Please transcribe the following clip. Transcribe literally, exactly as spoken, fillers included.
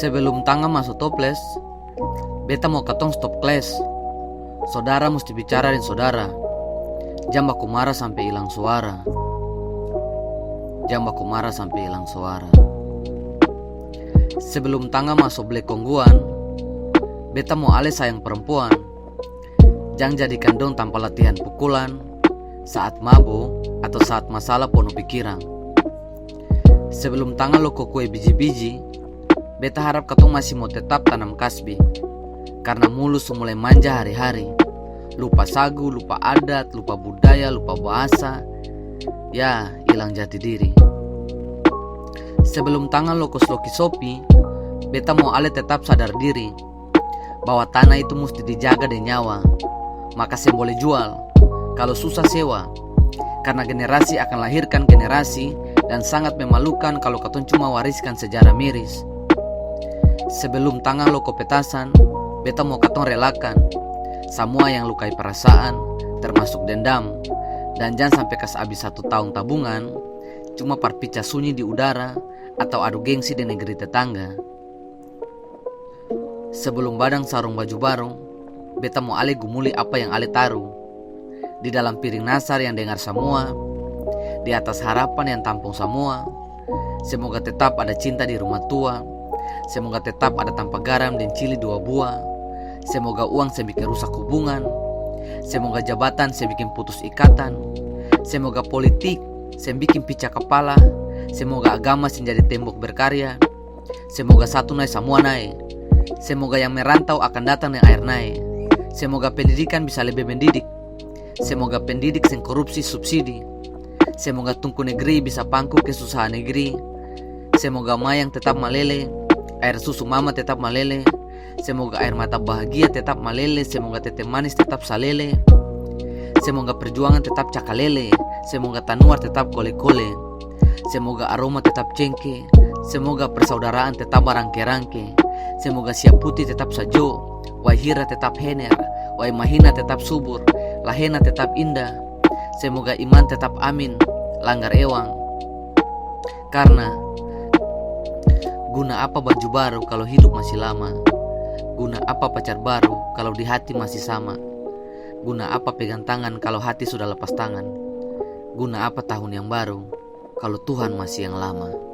Sebelum tangan maso toples, beta mo katong stop kles. Sodara musti bicara deng sodara. Jang baku mara sampe ilang suara. Jang baku mara sampe ilang suara. Sebelum tangan maso blekongguan, beta mo ale sayang perempuan. Jang jadikan dong tampa latihan pukulan saat mabo atau saat masalah pono pikiran. Sebelum tangan loko kue biji-biji, beta harap katong masih mo tetap tanam kasbi. Karna mulu su mulai manja hari-hari. Lupa sagu, lupa adat, lupa budaya, lupa bahasa. Ya, ilang jati diri. Sebelum tangan loko sloki sopi, beta mo ale tetap sadar diri. Bahwa tanah itu musti dijaga deng nyawa, maka seng boleh jual. Kalo susah sewa, karna generasi akan lahirkan generasi, dan sangat memalukan kalo katong cuma wariskan sejarah miris. Sebelum tangan loko petasan, beta mo katong relakan samua yang lukai perasaan, termasuk dendam, dan jang sampe kas abis satu taong tabungan cuma par pica sunyi di udara atau adu gengsi deng negeri tetangga. Sebelum badang sarung baju baru, beta mo ale gumuli apa yang ale taru. Di dalam piring nasar yang dengar samua, di atas harapan yang tampung samua, semoga tetap ada cinta di rumah tua, semoga tetap ada tampa garam deng cili dua bua, semoga uang seng biking rusak hubungan, semoga jabatan seng biking putus ikatan, semoga politik seng biking pica kapala, semoga agama seng jadi tembok berkarya, semoga satu nae samua nae. Semoga yang merantau akan datang deng aer nae. Semoga pendidikan bisa lebe mendidik. Semoga pendidik seng korupsi subsidi. Semoga tungku negeri bisa pangku kesusahan negeri. Semoga mayang tetap malele, aer susu mama tetap malele. Semoga aer mata bahagia tetap malele, semoga tete manis tetap salele. Semoga perjuangan tetap cakalele, semoga tanuar tetap kole-kole. Semoga aroma tetap cengke, semoga persaudaraan tetap barangke-rangke, semoga siap putih tetap sajo, wai hira tetap hener, wai mahina tetap subur, lahena tetap indah, semoga iman tetap amin, langgar ewang. Karna guna apa baju baru kalo hidup masih lama? Guna apa pacar baru kalo di hati masih sama? Guna apa pegang tangan kalo hati sudah lapas tangan? Guna apa tahun yang baru kalo Tuhan masih yang lama?